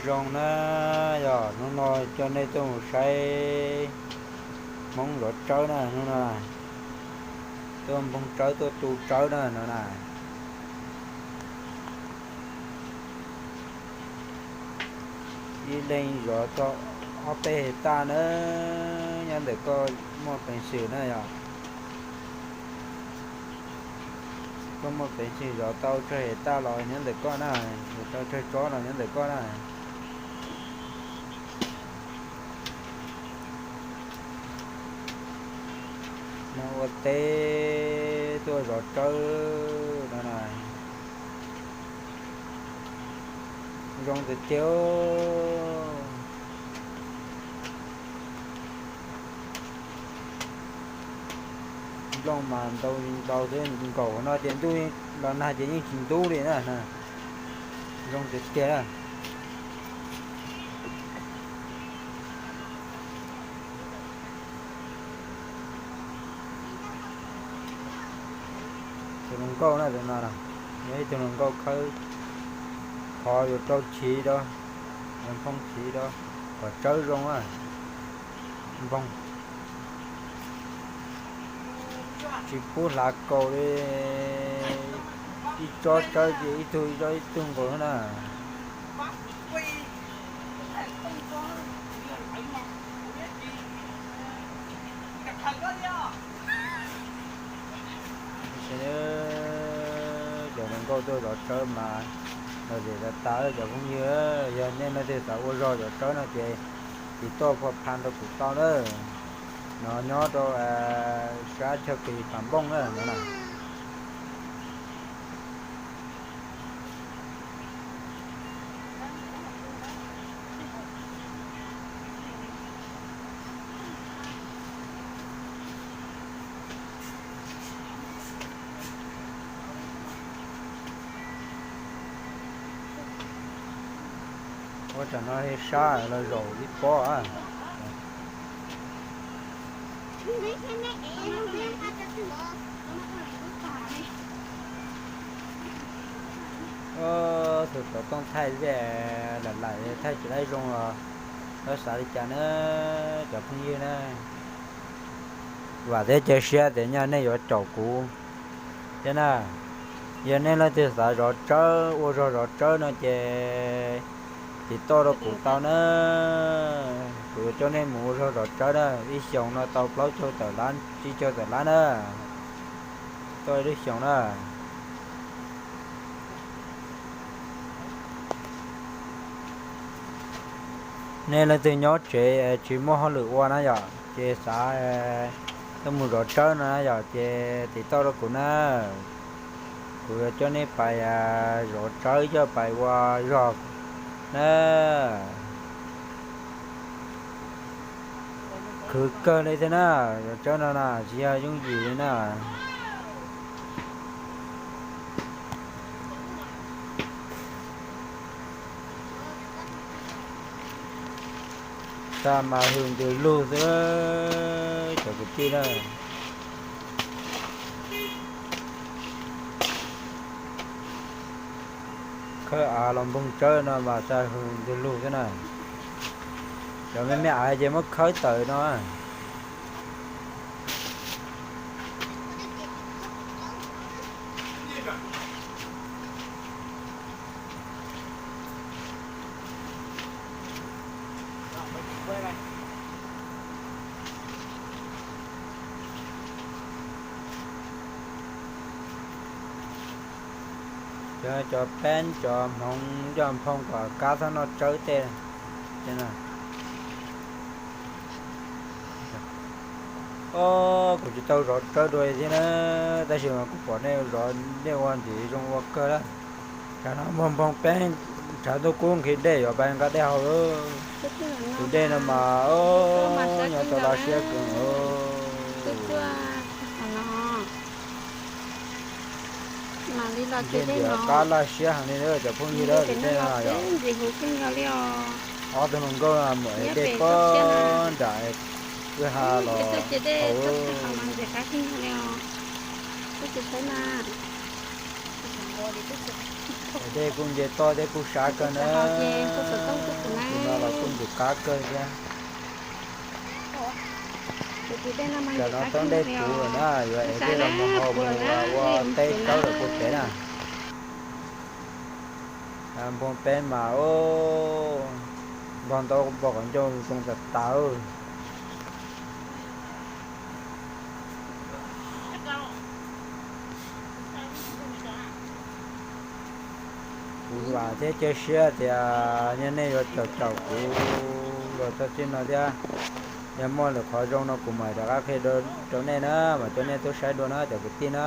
Zoo na, yog hnub no coj nej tuaj mus saib Hmoob zov tsawb na, hnub no tuaj npog tsawb tuaj tu tsawb na no na. Ib leeg zov txog ob peb hais taj na, nyob ntawm koj muaj peev xwm na yog. Koj muaj peev xwm zov tau tsawg hais taj los nyob ntawm koj na, zov tau tsawg tsob los nyob ntawm koj na. No ua teb tuaj zov tsawb no na. Zoo tiag tiag. Nplooj mas ntau ntau xwb, nkaum no ces ntuj los nag ces yeej tsis ntub li na. Zoo tiag tiag. Tus hluas nkauj na, tus no yog ib tug hluas nkauj khawb qhov yuav rau chiv rau, yuav nphoo chiv rau, kom tsawb zoo na. Npoo tsis pub hlav kaus li, ib tsob tsawb ces ib tug ib tsob ib tug nkaus na. Cov hluas nkauj tuaj zov tsawb mas lom zem tas tas cov phooj ywg, yog nej leej twg xav ua zog zov tsawb no ces tiv toj phua pha rau kuv tau na. No nyob rau sab chaw kis Pam Npooj na no na. Ua tsam no sab los zaum ib pob. Tus xov tooj thaij zej lam laim thaij tsis laib zoo los txhob xav li cas na cov phooj ywg na. Vam thiab cia siab tias nyaj nej yuav caum kuv thiab na. Yog nej leej twg xav zov tsawb, ua zog zov tsawb no ces tiv toj rau kuv tau na. Kuv yuav coj nej mus ua zog zov tsawb na, ib xyoos no tau plaub caug tawm lab, tsib caug tawm lab na. Toj ib lub xyoos na. Nej leej twg nyob tsev tsis muaj hauj lwm ua na yom, ces xav tuaj mus zov tsawb no na yom, ces tiv toj rau kuv na. Kuv yuav coj nej pais zov tsawb coj pais ua zog na. Khwv kawg li thiab na, zov tsawb no na tsis yog yooj yim li na. Xa mas hws ntws lug xwb cov kwv tij na. Khawb av los npog tsawb no mas xa hws ntws lug xwb na. Cov me me ais ces muab khawb tawm no. Cov, cov peeb cov hmoov coj nphoo kom kab txhob noj tsawb tej. Os, kuv tsis tau zov tsawb dua thiab na, tab sis mas kuv pom nej zov, nej ua ntxiv zoo ua kawg lawm. Tshav no npog npog peeb, tshav ntuj kub nqhis dej yuav pais nqa dej haus lawm. Tus dej no mas, os, nyob tau laj siab kawg. Ntsia ntsia qab laj siab heev li cov phooj ywg, tus dej no yog ob tug hluas nkauj mus ev dej pob nram kwj ha los haus. Dej kuj nce toj thiab kuj sab kawg na. Tus no los kuj ntxim qab kawg thiab. Tam no tau dej puv lawm na, yuav ev dej los mus haus mus ua teb tsawb lawm puag pem na. Npoo peb mas npog ntau npog qhov ncauj zoo tas tas. Kuv vam thiab cia siab tias yog nej yuav caum caum kuv los txog txij no thiab, yog muaj lwm qhov zoo no kuv mam rov qab qhia rau nej na, mam coj nej tuaj saib dua na cov kwv tij na.